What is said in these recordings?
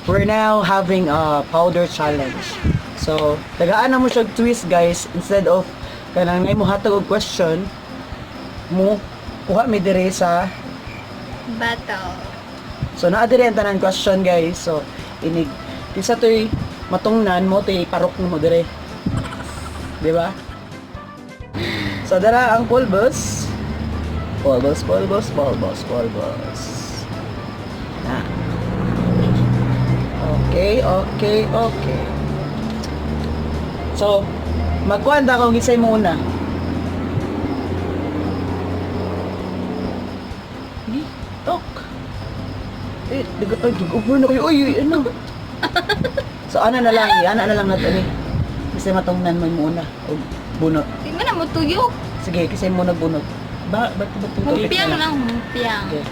we're now having a powder challenge. So, tagaan na mo siya twist guys, instead of kanang nay mo hatag og question mo kuha mi dire sa Battle. so naa dire ang tanan question guys. So, inig isa toy matungnan mo toy parok mo dire. Di ba? So, dara ang pulbos. Pulbos. Na. Okay. So, magkuhanda kung gisay mo una. Hindi, tok. Dugo na kayo. Uy, ano? So, ana na lang nato ni. Kasi matungnan mo muna. O, bunot. Di mo na mo tuyok. Sige, kasi mo nagbunot. Ba't Humpiang lang, humpiang. Okay.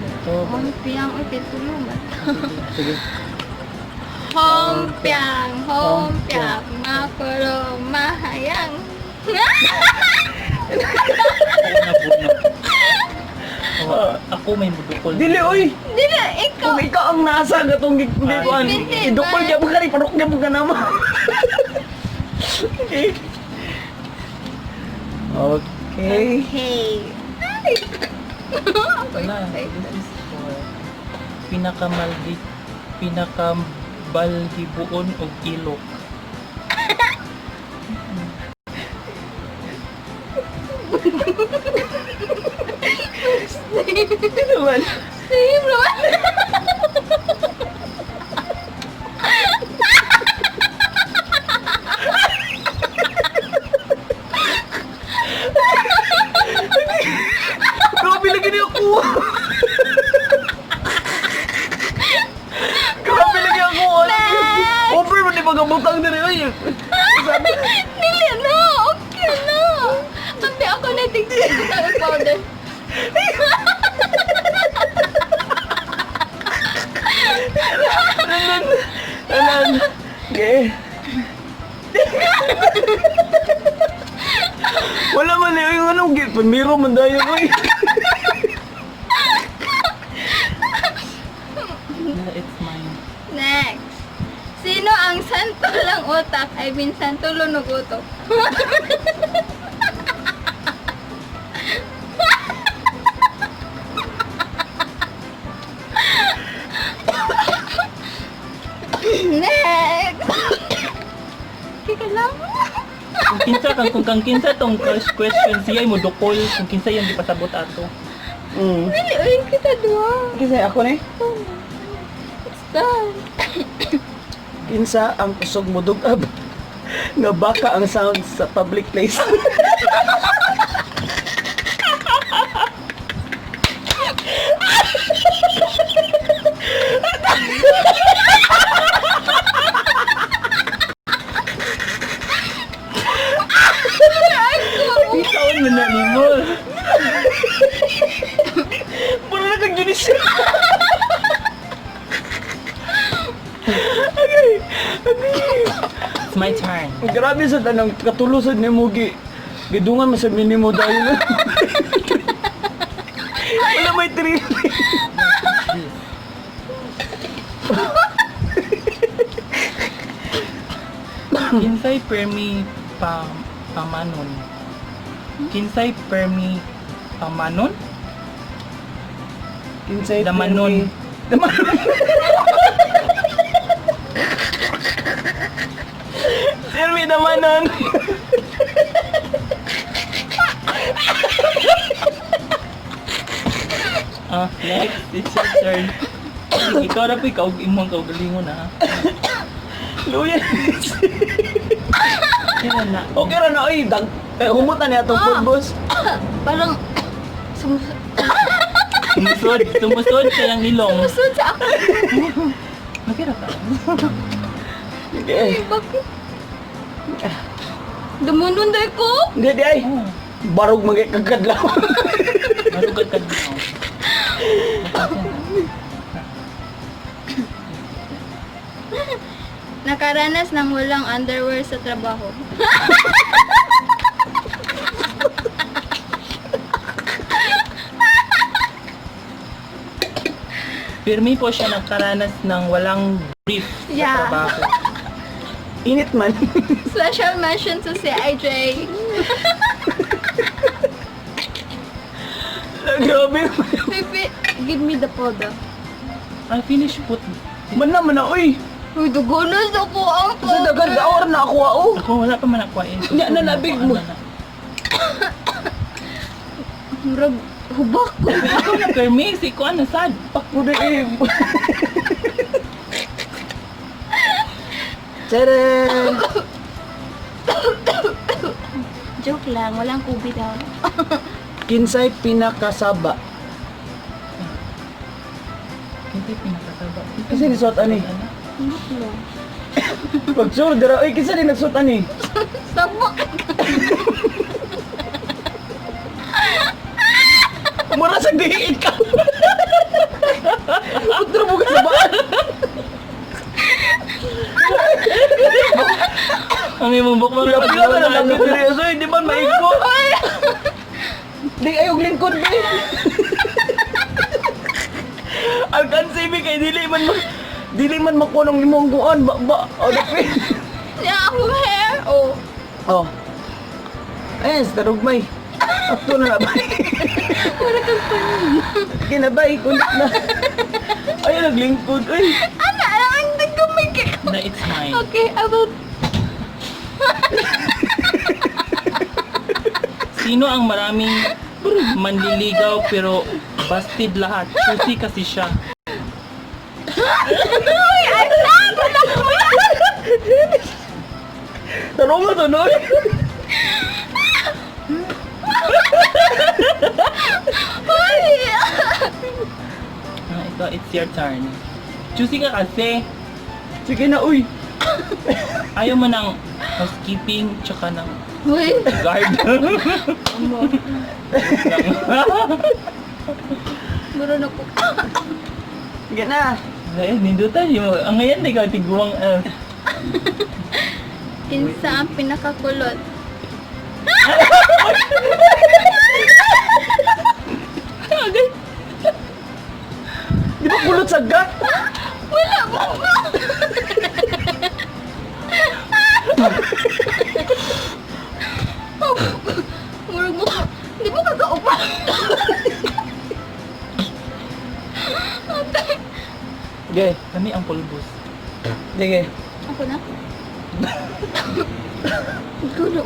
Ito. Humpiang, uy, pitulong ba? Sige. Humpiang, makulong, mahayang. Ako may mudukol. Dili, oy! Di na, ikaw. Kung ikaw ang nasa gatong gikuan, Hindi, idukol niya mo ka rin, parok niya mo ka naman. Okay. Okay. Hey. Wala, this is for pinakabalhibuon o ilok. Hindi naman. Same naman. Grabe lagi niya ako. Grabe lagi ako. Over mo, di ba gabutang na rin. Ay, Dili na, okay na. Sabi ako na tignan ko sa powder. anan. Okay. Wala man eh. Yung anong git. Pamiro man dayo ko eh. It's mine. Next. Sino ang santo lang utak? I mean, santo lunog utok. Next. Kika lang. Kung kinsa tong first question siya mo dukol kung kinsa yan di pasabot ato. Dili, uy, kita dua. Kasi ako na eh. It's done. Kinsa ang kusog mo dugab nga baka ang sound sa public place. Ikaw man na nimo. Puro na kang ginis. Okay. It's my turn. Grabe sa tanang katulusan ni Mugi. Gidungan mo sa minimo dahil. Wala may thrill. Kinsay permi pamanon. Kinsay permi pamanon? Inside Damanon. Damanon. Sirmi damanon. Next, it's your turn. Ikaw na po, ikaw imong kaugalingon na. Luya. Kaya na. Okay ra na oy, humutan niya tong food boss. Parang Sumusod sa yung ilong. sumusod sa ako. Makira ka. Okay. Bakit? Dumunod dahil ko? Hindi di ay. Barog magkakadlaw. Marugad ka dito. Nakaranas ng walang underwear sa trabaho. Pirmi po siya nagkaranas ng walang brief sa Yeah. trabaho. Init man. Special mention to si IJ. Grabe. Pipi, give me the poda. I finish put. Man na, uy. Uy, dugunos na po ang Sa dagan gaor na ako, oh. Ako wala pa man ako eh. Nya, nalabig mo. Murag, hubak ko. Ikaw na Pirmi, si Kuan na sad. Pakbo na eh. Tadaan! Joke lang, walang kubi daw. Kinsay pinakasaba. Hindi pinakasaba. Kasi nisuot ani. Hubak lang. Pag sure, dira, uy, kinsa din nagsuot ani. Sabak. Mura sa diin ka. Putra mo ka sa baan. Ang imong bukbang Pila ka na lang seryoso, hindi man maiko. Di ayog lingkod ba eh. Alkansi mi kay dili man makunong imong guan ba o dapat. Niya akong hair. Oh. Oh. Ayun, sa tarugmay. Akto na ba? Wala kang panin. Kinabay, kulit na. Ayun, naglingkod. Ay, Ana, ang nagkamay ka. Na it's mine. Okay, about... Sino ang maraming manliligaw pero busted lahat? Susi kasi siya. Uy, I'm not! tarong mo to, Noy. Ito, it's your turn. Choosy ka kasi. Sige na, uy. Ayaw mo ng housekeeping tsaka ng Uy, guard. muro na po. Sige na. Ay, nindutan yung... Ang ngayon, ikaw tiguang... Kinsa ang pinakakulot? Di ba kulot sa gat? Wala mo ba? Murag mo, di mo kagaupa. Sige, Kami ang pulbos. sige. Ako na? Gulo.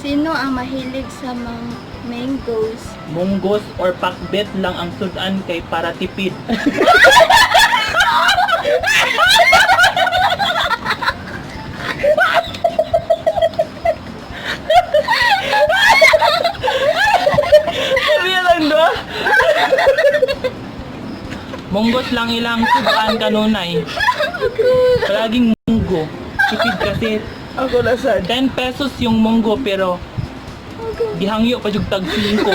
Sino ang mahilig sa mangoes? Munggos or pakbet lang ang sudan kay para tipid. Sabihan lang do. Munggos lang ilang sudan kanunay. Palaging munggo. Tipid kasi Ako na sad. 10 pesos yung munggo pero gihangyo pa jug tag 5.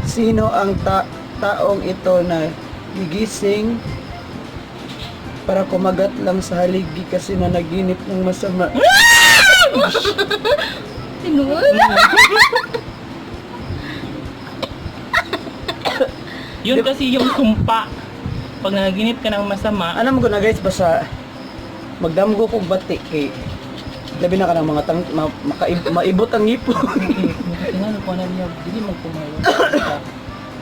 Sino ang taong ito na gigising para kumagat lang sa haligi kasi nanaginip ng masama? Tinuod? Yun kasi yung sumpa. Pag nanaginip ka ng masama, Alam mo ko na guys, basta magdamgo kong bati kay labi na ka ng mga maibot ang ngipo. tingnan ko na niya, dili mo kumayo.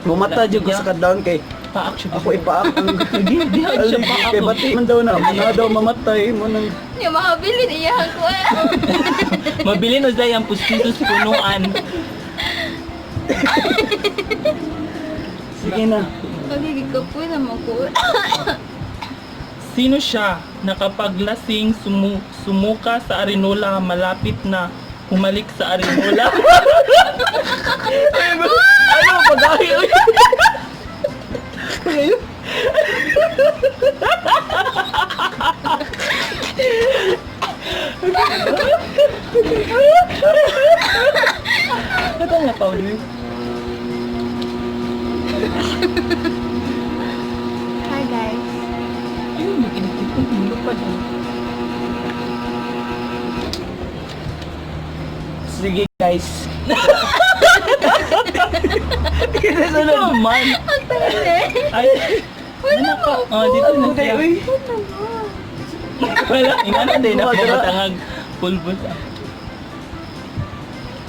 Bumata dyan ko sa kadlaon kay Paak siya. ako ipaak ang Di siya paak. kay bati man daw na daw mamatay mo nang Hindi makabilin iyahan ko eh. Mabili no dai ang pustitos punuan. sige na. Pagiging kapoy naman ko. Sino siya na kapag lasing sumuka sa arinola malapit na humalik sa arinola? Ano pag-ahi uy. Ngayon Ito nga, Paul. pa din. Sige guys. Ito naman. Ay, wala pa. Oh, dito na siya. Uy. Wala, ingana din ako Wala. matangag pulbos.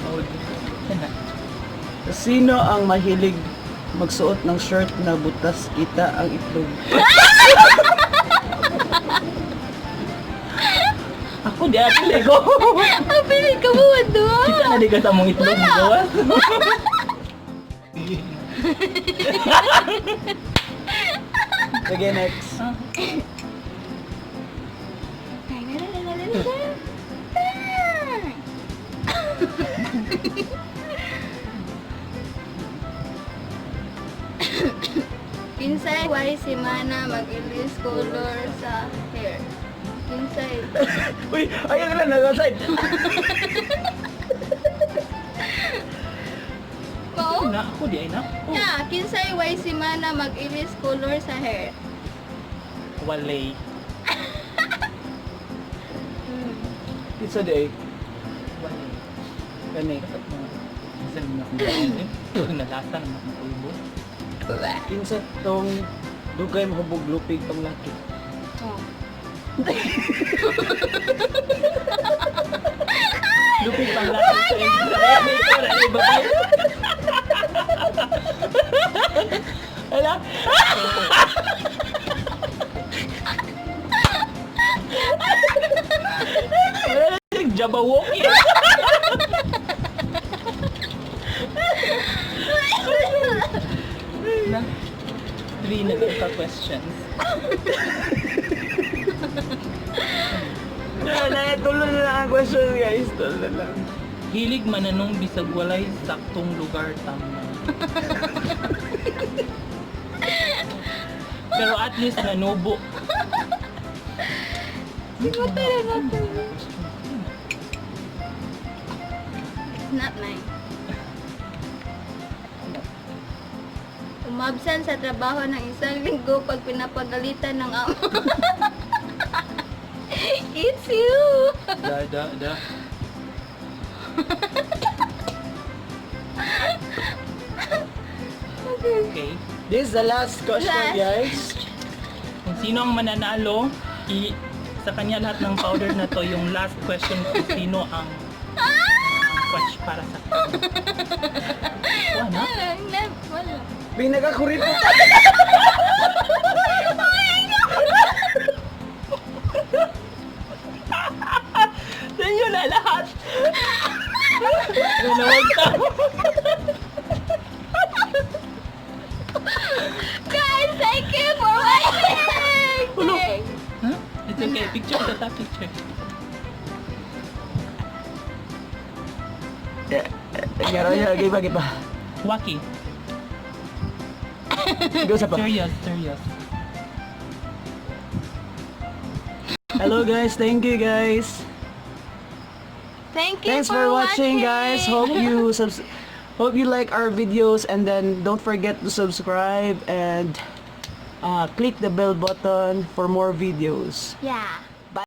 Oh, dito. Yan na. Sino ang mahilig magsuot ng shirt na butas kita ang itlog? Ako di ako lego. Ang pilit ka mo, doon. Kita na di ka sa mong itlog. Gawas. Sige, next. Kinsay why si Mana mag-ilis color sa hair? Kinsay. Uy, ayaw ka lang, nag-outside. Mo? Na ako di ay na. Oh, Yeah, kinsay why si Mana mag-ilis color sa hair? walay. It's a day. Walay. Kani. Isang na kung ito nalasa ng mga pulbos. Kinsa tong dugay mahubog lupig pang laki. Oh. Lupig pang laki sa Instagram. Ay, babae. Ala? Wala na Jabawok eh. Na, 3 na ka questions. Tuloy na lang ang question guys. Tuloy na lang. Hilig mananong bisag walay saktong lugar tama. Pero at least nanubo. Simutin natin. It's not mine. Umabsan sa trabaho ng isang linggo pag pinapagalitan ng amo. It's you! Da. Okay. This is the last question Last. guys. Kung sino ang mananalo, sa kanya lahat ng powder na to, yung last question kung sino ang watch para sa kanya. Wala. Wala. Pinagakurit po. Sa inyo na lahat. Nanawag ka. Guys, thank you for watching! Ulo. Huh? It's okay. Picture sa top picture. Ngaro niya lagi bagi pa. Waki. Go sa pa. Serious. Hello guys, thank you guys. Thank you Thanks for watching guys. Hope you like our videos, and then don't forget to subscribe and click the bell button for more videos. Yeah.